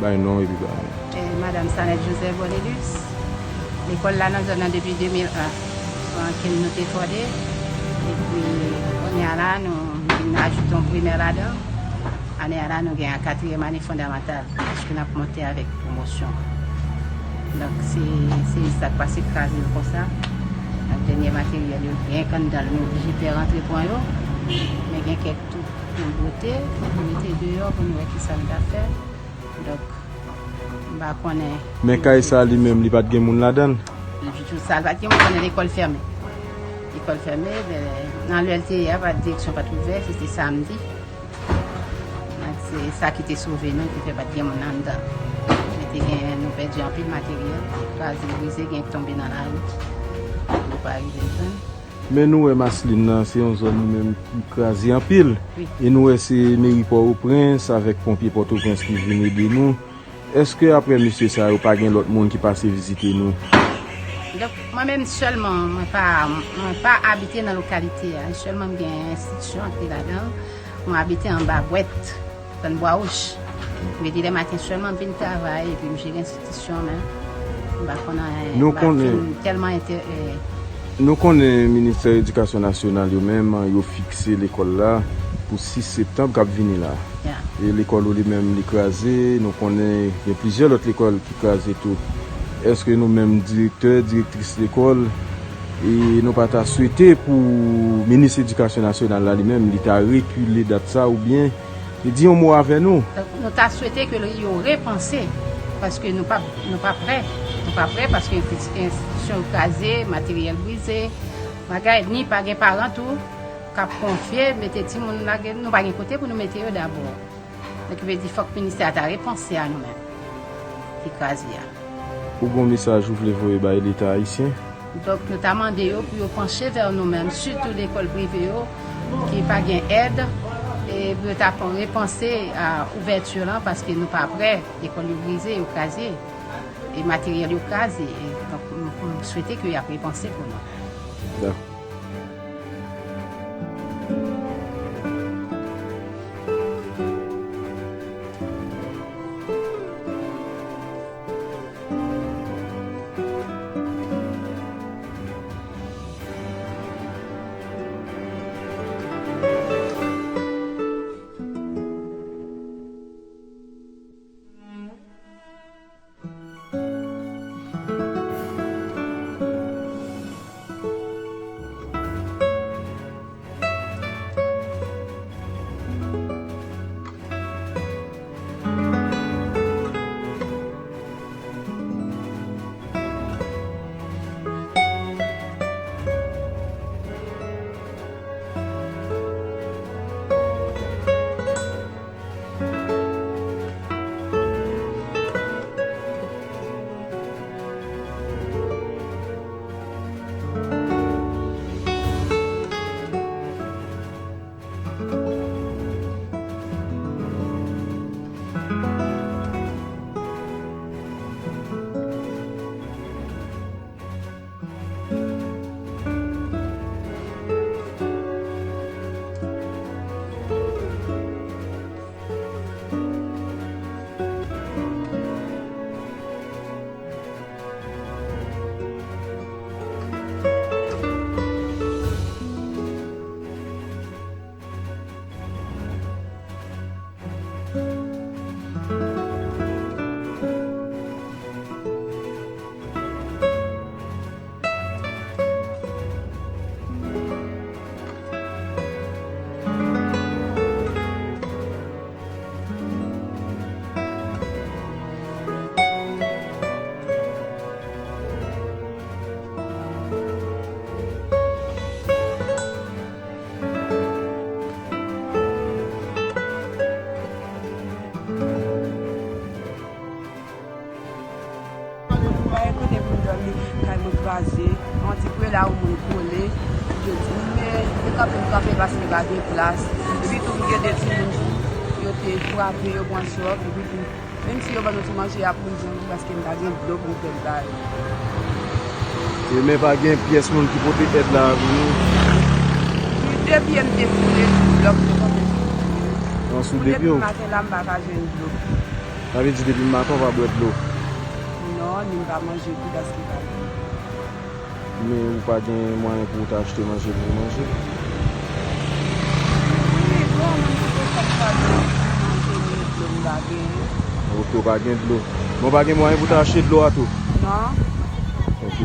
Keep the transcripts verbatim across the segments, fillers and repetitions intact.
Bay non epi bay non. Eh, Madam Sanette Joseph Bornelus. Lekòl la nan zòn nan depi de mil en. Sou ankenn nou te fòde. Epi, kounye a la, nou vin ajoute yon primè ladan. Ane a la, nou gen yon katriyèm ane fondamantal. Paske n ap monte avèk pwomosyon. Donk, se, se sa k pase kraze l konsa. Ak dènye materyèl yo, gen k anndan l, nou oblije fè rantre pran yo. Men gen kèk tou nou bwote, nou mete deyò pou nou wè kisa n ka fè. Donk, m pa konnen. Men kay sa li menm, li pa t gen moun ladan l? Jou sa, li pa t gen moun, konnen lekòl fèmen. Lekòl fèmen, lè, nan lè l te ye a, pa t, direksyon pa t ouvè, se te samdi. Donk, se sa ki te sove nou, ki fè pa t gen moun anndan. Men te gen, nou pèdi anpil materyèl, kraze, brize, gen k tonbe nan lari. Nou pa rive jwenn. Men nou wè Maslin nan, se yon zòn li menm ki kraze anpil. Wi. E nou wè se meri Pòtoprens avèk ponpye Pòtoprens ki vin ede nou. Èske aprè mesye sa yo pa gen lòt moun ki pase vizite nou? Donk, mwen menm sèlman, mwen pa, mwen pa abite nan lokalite a. Sèlman m gen enstitisyon ki ladan l. Mwen abite anba bwèt, zòn Bwa Wouch. M rete lè maten sèlman, m vin travay, epi m jere enstitisyon, men m pa konn anyen, m pa fin tèlman enterese. Nou konnen Ministè Edikasyon Nasyonal yo menm, yo fikse lekòl la pou sis septanm k ap vini la. Ya. E lekòl ou li menm, li kraze, nou konnen gen plizyè lòt lekòl ki kraze tou. Èske nou menm direktè, direktris lekòl, e nou pa ta swete pou minis edikasyon nasyonal la li menm, li ta rekile dat sa oubyen li di yon mo avè nou? Donk, nou ta swete ke yo repanse, paske nou pa, nou pa prè. Nou pa prè paske enstitisyon yo kraze, materyèl brize, bagay, ni pa gen paran tou k ap konfye, mete timoun lage, nou pa gen kote pou nou mete yo dabò. Donk, vle di, fòk ministè a ta repanse a nou menm ki kraze a. Ou gon mesaj ou vle voye bay Leta ayisyen? Donk, nou ta mande yo pou yo panche vè nou menm, sitou lekòl prive yo, ki pa gen èd, e pou yo ta pran, repanse a ouvèti lan, paske nou pa prè, lekòl yo brize, yo kraze, e materyèl yo kraze. E donk, m, m swete ke y ap repanse pou nou. Dakò. Pa gen kote pou m dòmi, kay mwen kraze. Yon ti pre la ou moun kole. Yo di m, men, m kanpe, m kanpe paske pa gen plas. Epi tou, m gen de timoun tou, yo te frape, yo pran chòk. Epi tou, menm si yo ban nou ti manje a pou nou jwenn, paske m pa gen dlo pou m fè l ba yo. E men pa gen pyès moun ki pote èd la pou nou? Wi, de pye m te foule sou blòk yo kanpe sou. An sou de pye w? Depi maten la, m pa ka jwenn dlo. Sa vle di depi maten w pa bwè dlo? Non, ni m pa manje tou paske pa gen. Men ou pa gen mwayen pou w ta achte manje pou w manje? Wi, bon, mwen se te fòk pa gen manje ni dlo m pa genyen. Ok, ou pa gen dlo. Men ou pa gen mwayen pou w ta achte dlo a tou? Non. Ok.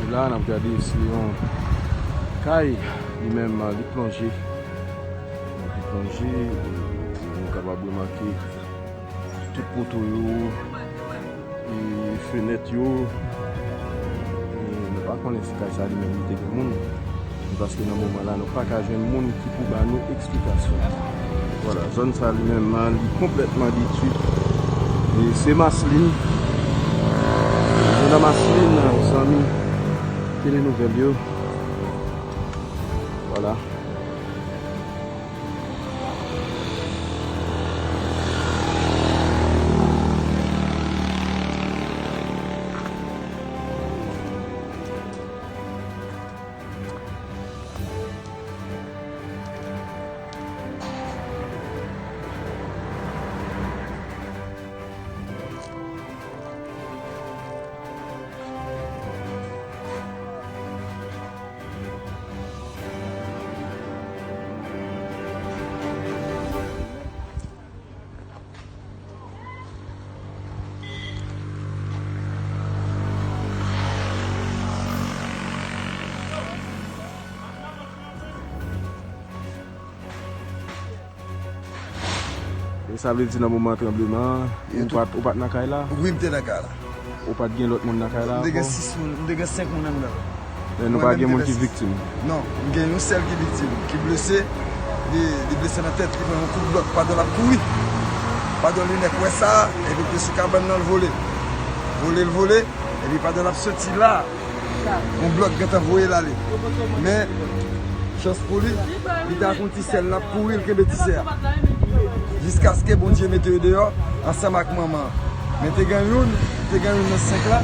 E la, n ap gade, se yon kay, li menm, li plonje. Li plonje, e, e nou kapab remake tout poto yo, e fenèt yo. E nou pa konnen si kay sa li menm li te gen moun. Paske nan moman la, nou pa ka jwenn moun ki pou ba nou eksplikasyon. Vwala, zòn sa li menm, li konplètman detwi. E se Maslin. Nou nan Maslin, zanmi. Tele nouvèl yo. Vwala. E sa vle di nan moman tranbleman an, ou pat, ou pat nan kay la? Wi, m te nan kay la. Ou pat gen lòt moun nan kay la ankò? M te gen sis moun, m te gen senk moun anndan. Men nou pa gen moun ki viktim? Non, m gen yon sèl ki viktim, ki blese. Li, li blese nan tèt, li pran yon kout blòk pandan l ap kouri. Pandan li nèk wè sa, epi l te sou kabann nan, l vole. Vole, l vole, epi pandan l ap soti la, yon blòk gentan voye l ale. Men, chans pou li, li te ak yon ti sè l, l ap kouri, l kenbe ti sè a. Jiskaske Bondye mete yo deyò ansanm ak manman an. Men te gen youn, te gen youn nan senk la,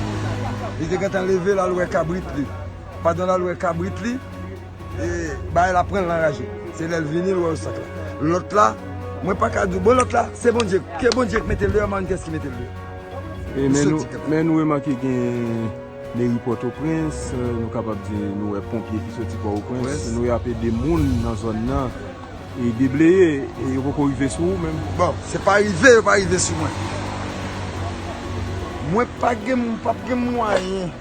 li te gentan leve l al wè kabrit li. Pandan l al wè kabrit li, e, bagay la pran l anraje. Se lè l vini, l wè yo sak la. Lòt la, mwen pa ka di w, bon, lòt la, se Bondye. Ke Bondye k mete l deyò, m pa konn kiyès ki mete l deyò. E, men nou, men nou remake gen meri Pòtoprens, nou kapab di nou wè ponpye ki soti Pòtoprens, nou y ap ede moun nan zòn nan, e debleye, e yo poko rive sou ou menm? Bon, se pa rive, yo pa rive sou mwen. Mwen pa gen, m p ap gen mwayen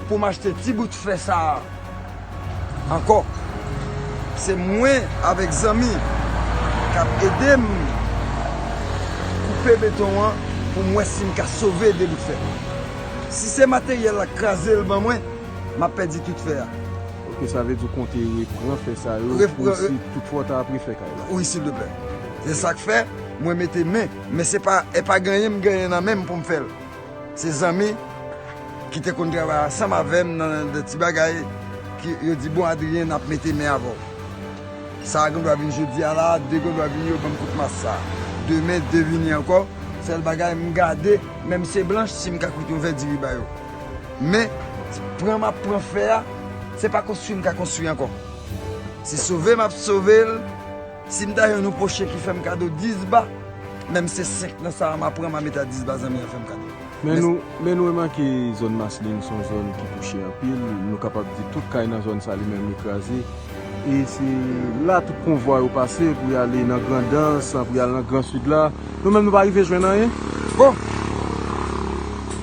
pou m achte ti bout fè sa a ankò. Se mwen avèk zanmi k ap ede m koupe beton an pou m wè si m ka sove de bout fè. Si se materyèl la k kraze l ban mwen, m ap pèdi tout fè a. Ok, sa vle di w konte repran fè sa yo pou si tout fwa w ta ap refè kay la? Wi, silvouplè. Se sa k fè mwen mete men, men se pa, e pa genyen m genyen nan men m pou m fè l. Se zanmi ki te konn travay ansanm avè m nan de ti bagay ki yo di, "Bon, Adrien, n ap mete men avè w." Sa a gendwa vin jodi a la, de gendwa vini, yo ban m kout mas sa a. Demen, de vini ankò. Sèl bagay, m gade, menm se blanch, si m ka kwit yon vè diri ba yo. Men, pran m ap pran fè a, se pa konstwi m ka konstwi ankò. Se sove m ap sove l. Si m ta jwenn yon pwochen ki fè m kado dis ba, Menm se senk nan sa a, m a pran, m a mete a dis ba zanmi an, fè m kado. Men nou, men nou remake zòn Maslin se yon zòn ki touche anpil. Nou kapab di tout kay nan zòn sa li menm li kraze. E se la tout konvwa yo pase pou y ale nan Grandans, pou y al nan Gran Sid la. Nou menm nou pa rive jwenn anyen. Bon,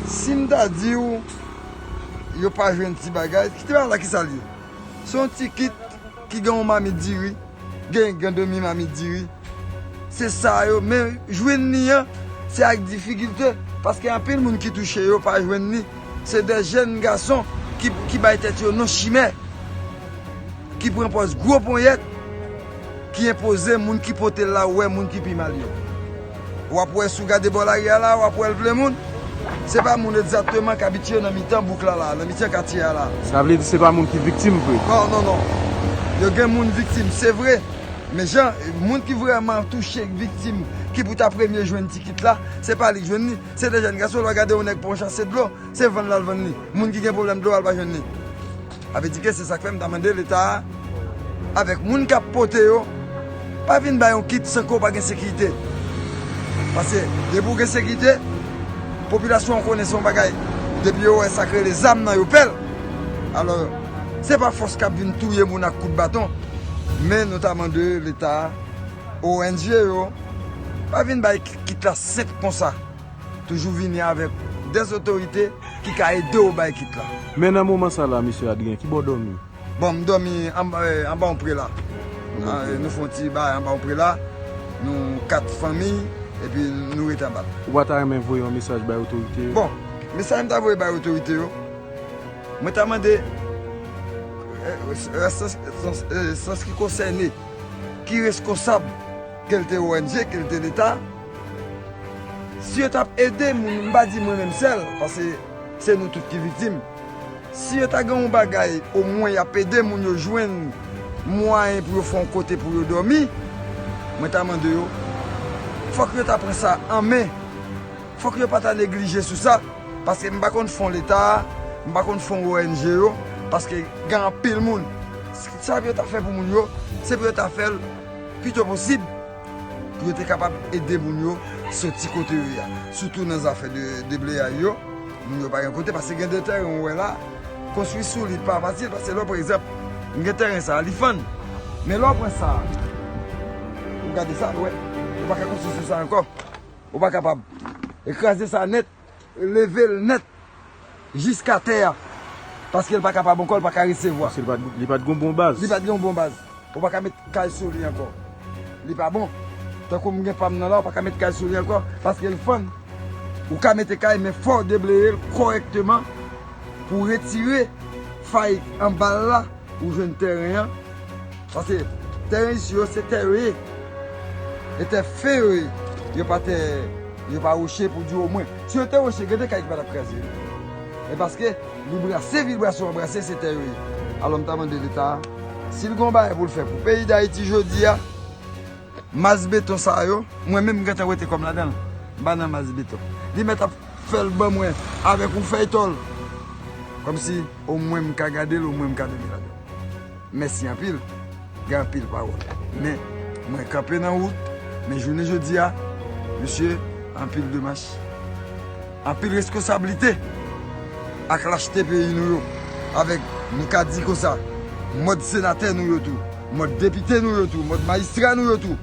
si m ta di w, yo pa jwenn ti bagay, ti bagay la ki sa l ye? Se yon ti kit ki gen yon mamit diri, gen, gen demi mamit diri. Se sa yo, men jwenn li an, se ak difikilte, paske anpil moun ki touche yo pa jwenn li. Se de jèn gason ki, ki bay tèt yo non chimè, ki pran pòz gwo ponyèt, ki enpoze moun ki pote l la, ou wè moun ki pi mal yo. W ap wè si w gade bò lari a la, w ap wè l plen moun. Se pa moun egzakteman k abitye nan mitan bouk la la, nan mitan katye a la. Sa vle di se pa moun ki viktim vre? Non, non, non. Yo gen moun viktim, se vre. Men jan, moun ki vrèman touche, viktim, ki pou ta premye jwenn ti kit la, se pa li k jwenn li. Se de jèn gason, lè w gade yon nèg pran yon chase dlo, se vann l al vann li. Moun ki gen pwoblèm dlo a, l pa jwenn li. Sa vle di ke se sa k fè m ta mande Leta a, avèk moun k ap pote yo, pa vin bay yon kit san ke w pa gen sekirite. Paske depi w gen sekirite, popilasyon an konnen se yon bagay. Depi yo wè sa k rele zam nan, yo pè l. Alò, se pa fòs k ap vin touye moun ak kout baton. Men nou ta mande Leta a, O N G yo, pa vin bay kit la senp konsa. Toujou vini avèk dè otorite ki ka ede w bay kit la. Men nan moman sa la, mesye Adrien, ki bò w dòmi? Bon, m dòmi anba, eh, anba yon prela. Anba yon prela. Nou fè yon ti bagay anba yon prela. Nou kat fanmi, epi nou rete anba l. Ou pa ta renmen voye yon mesaj bay otorite yo? Bon, mesaj m ta voye bay otorite yo, mwen ta mande, eh, eh, sans, sans, eh, sans ki konsène, ki reskonsab, ke l te O N G, ke l te Leta, si yo t ap ede moun, m pa di mwen menm sèl, paske se nou tout ki viktim. Si yo ta gen yon bagay, omwen y ap ede moun yo jwenn mwayen pou yo fè yon kote pou yo dòmi, mwen ta mande yo, fòk yo ta pran sa an men. Fòk yo pa ta neglije sou sa, paske m pa konn fon Leta a, m pa konn fon O N G yo, paske gen anpil moun. Sa pou yo ta fè pou moun yo, se pou yo ta fè l pito posib, pou yo te kapab ede moun yo soti kote yo ye a. Sitou nan zafè de, debleyay yo, moun yo pa gen kote, paske gen de tèren ou wè la, konstwi sou li pa fasil, paske lè w pran egzanp, m gen tèren sa a, li fann. Men lè w pran sa a, ou gade sa, ou wè, ou pa ka konstwi sou sa ankò. Ou pa kapab. E kraze sa nèt, leve l nèt jiska tè a. Paske l pa kapab ankò, l pa ka resevwa. Paske li pa t, li pa t gen yon bon baz. Li pa t gen yon bon baz. Ou pa ka met kay sou li ankò. Li pa bon. Tankou m gen pa m nan la, ou pa ka met kay sou li ankò, paske l fann. Ou ka mete kay, men fò w debleye l kòrèkteman pou w retire fay anba l la. Ou jwenn tèren an. Paske tèren isi yo, se tè yo ye. E tè fen yo ye. Yo pa tè, yo pa woche pou di omwen. Si yo te woche, gen de kay ki pa t ap kraze. E paske vibrasyon, vibrasyon an brase, se tè yo ye. Alò, m ta mande Leta a, si l gen yon bagay pou l fè pou peyi Dayiti jodi a, mas beton sa yo, mwen menm m gentan wete kò m ladan l. M pa nan mas beton. Li mèt ap fè l ban mwen avèk yon fèy tòl. Kòmsi omwen m ka gade l, omwen m ka dòmi ladan l. Mèsi anpil. Gen anpil pawòl. Men, mwen kanpe nan wout. Men jounen jodi a, mesye, anpil demach. Anpil reskonsablite ak lachte peyi nou yo. Avèk, nou ka di konsa, mòd senatè nou yo tou, mòd depite nou yo tou, mòd majistra nou yo tou.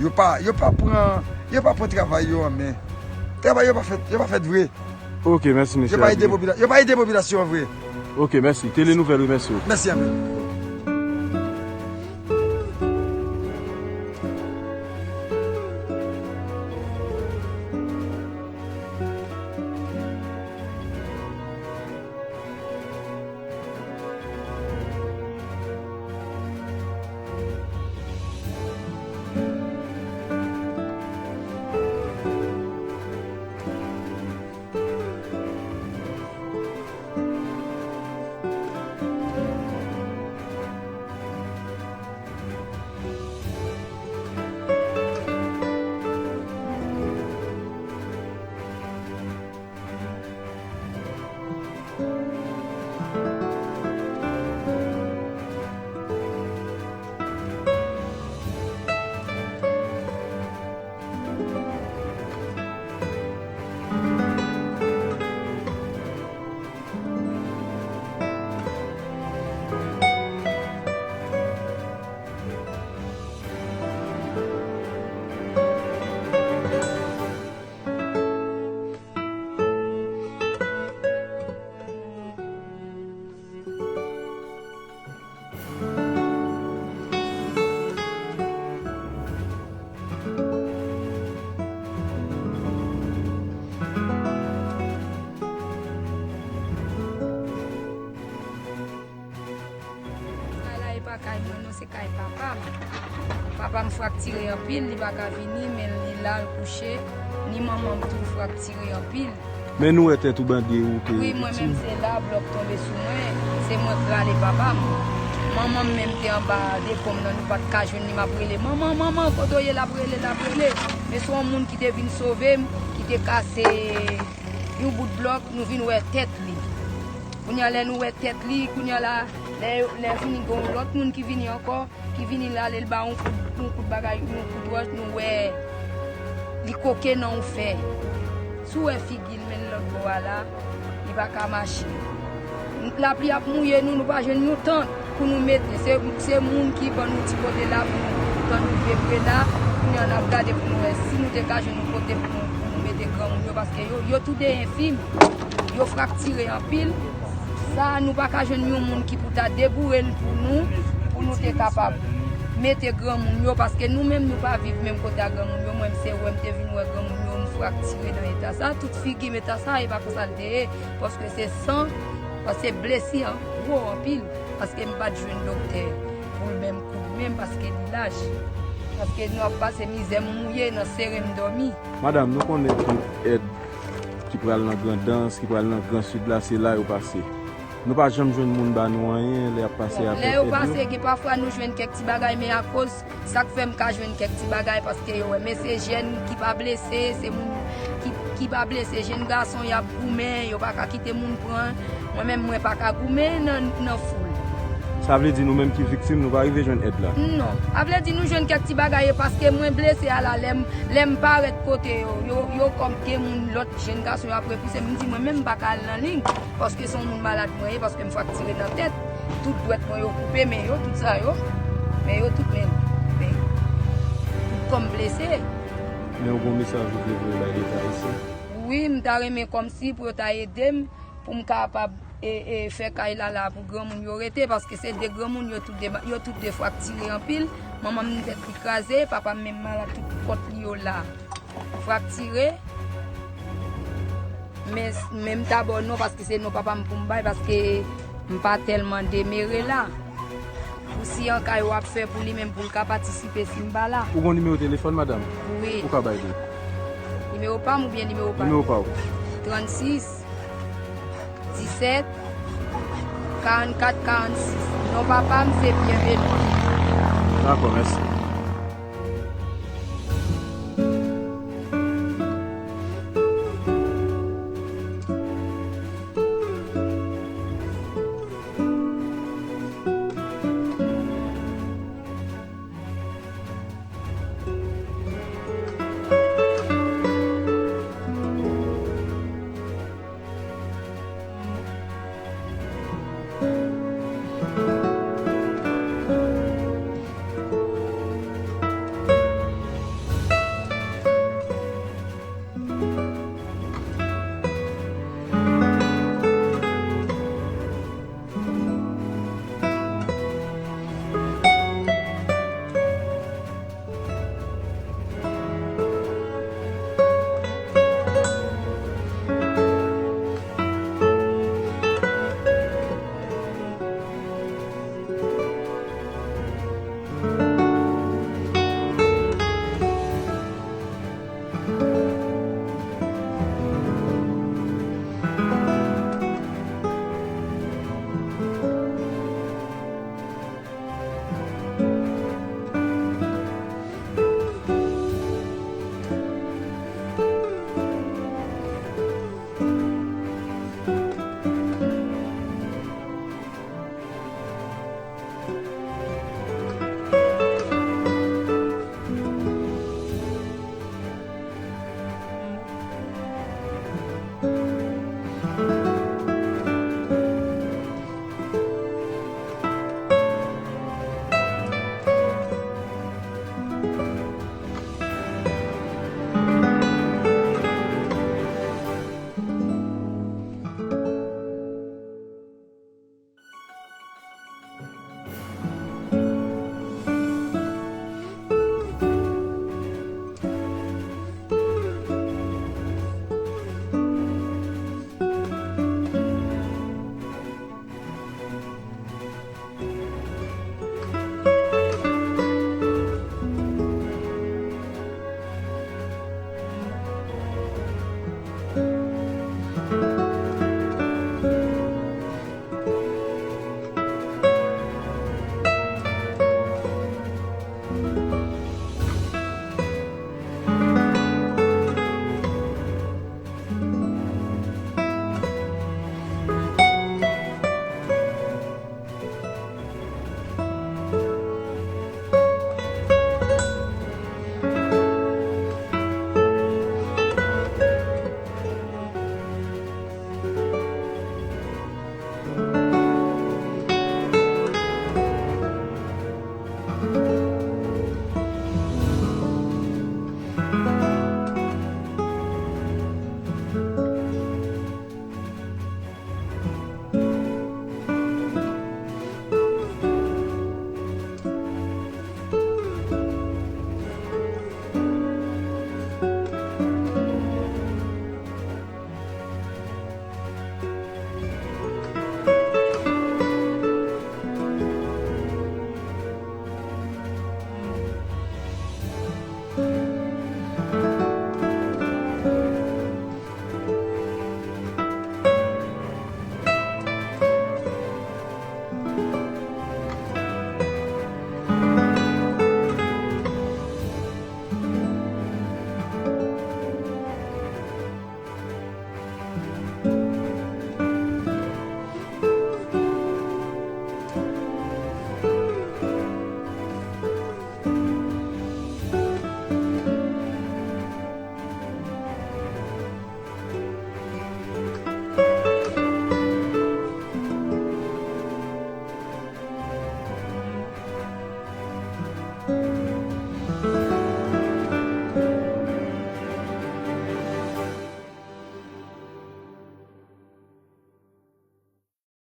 Yo pa, yo pa pran, yo pa pran travay yo an men. Travay yo pa fèt, yo pa fèt vre. Ok, mèsi, mesye Adrien. Yo pa ede popila-, yo pa ede popilasyon an vre. Ok, mèsi. Tele Nouvèl remèsye w. Mèsi anpil. Kay papa m. Papa m fraktire anpil, li pa ka vini, men li la, l kouche. Ni manman m tou fraktire anpil. Men nou wè tèt ou bande ou te viktim? Wi, mwen menm se la, blòk tonbe sou mwen. Se mwen k rale papa m. Manman m menm te anba deponm nan, nou pa t ka jwenn li, m ap rele, "Manman, manman, kote w ye?" L ap rele, l ap rele. Men se yon moun ki te vin sove m, ki te kase yon bout blòk, nou vin wè tèt li. Kounye a, lè nou wè tèt li, kounye a la, lè, lè vini gen yon lòt moun ki vini ankò, ki vini l ale l ba yon kout, yon kout bagay, yon kout wòch, nou wè li koke nan yon fè. Si w wè figi l, men l lòt bò a la, li pa ka mache. Lapli ap mouye nou, nou pa jwenn yon tant pou nou mete. Se, se moun ki ban nou ti kote la pou nou, pou nou viv la. Kounye a n ap gade pou nou wè si nou te ka jwenn yon kote pou nou, pou nou mete granmoun yo, paske yo, yo tou de enfim. Yo fraktire anpil. Sa a, nou pa ka jwenn yon moun ki pou ta deboure l pou nou, pou nou te kapab mete granmoun yo, paske nou menm nou pa viv menm kote a granmoun yo. Mwen, se wè m te vin wè granmoun yo, m fraktire nan eta sa. Tout figi m eta sa, e pa konsa l te ye, paske se san, paske blesi an gwo anpil, paske m pa t jwenn doktè pou l menm koud men m, paske li laj. Paske nou ap pase mizè, m mouye nan sere m dòmi. Madanm, nou konnen tout èd ki pral nan Grandans, ki pral nan Gran Sid la, se la yo pase. Nou pa janm jwenn moun ba nou anyen lè y ap pase apèl èd yo. Lè yo pase, gen pafwa nou jwenn kèk ti bagay, men akoz sa k fè m ka jwenn kèk ti bagay, paske yo wè, men se jèn ki pa blese, se moun ki, ki pa blese, jèn gason y ap goumen, yo pa ka kite moun pran. Mwen menm, mwen pa ka goumen nan, nan foul. Sa vle di nou menm ki viktim, nou pa rive jwenn èd la? Non. Sa vle di nou jwenn kèk ti bagay, e paske mwen blese a la, lè m, lè m parèt kote yo, yo, yo kòm gen moun, lòt jèn gason yo ap repouse m, m di mwen menm m pa ka al nan liy, paske se yon moun malad mwen ye, paske m fraktire nan tèt, tout dwèt mwen yo koupe, men yo, tout sa yo, men yo tout, men, men, tout kò m blese. Men ou gen yon mesaj ou vle voye bay Leta ayisyen? Wi, m ta renmen kòmsi pou yo ta ede m, pou m kapab e, e, fè kay la la pou granmoun yo rete, paske se de granmoun, yo tout de, yo tout de fraktire anpil. Manman m tèt li kraze, papa m menm malad, tout kòt li yo la fraktire. Men, men m ta ba w non, paske se non papa m pou m bay, paske m pa tèlman demere la. Ou si an kay w ap fè pou li menm pou l ka patisipe si m pa la. Ou gon nimewo telefòn, madanm? Wi. Ou ka bay li? Nimewo pa m oubyen nimewo pa l? Nimewo pa w. Trannsis, disèt, karannkat, karannsis. Non papa m se Bienvenu. Dakò, mèsi.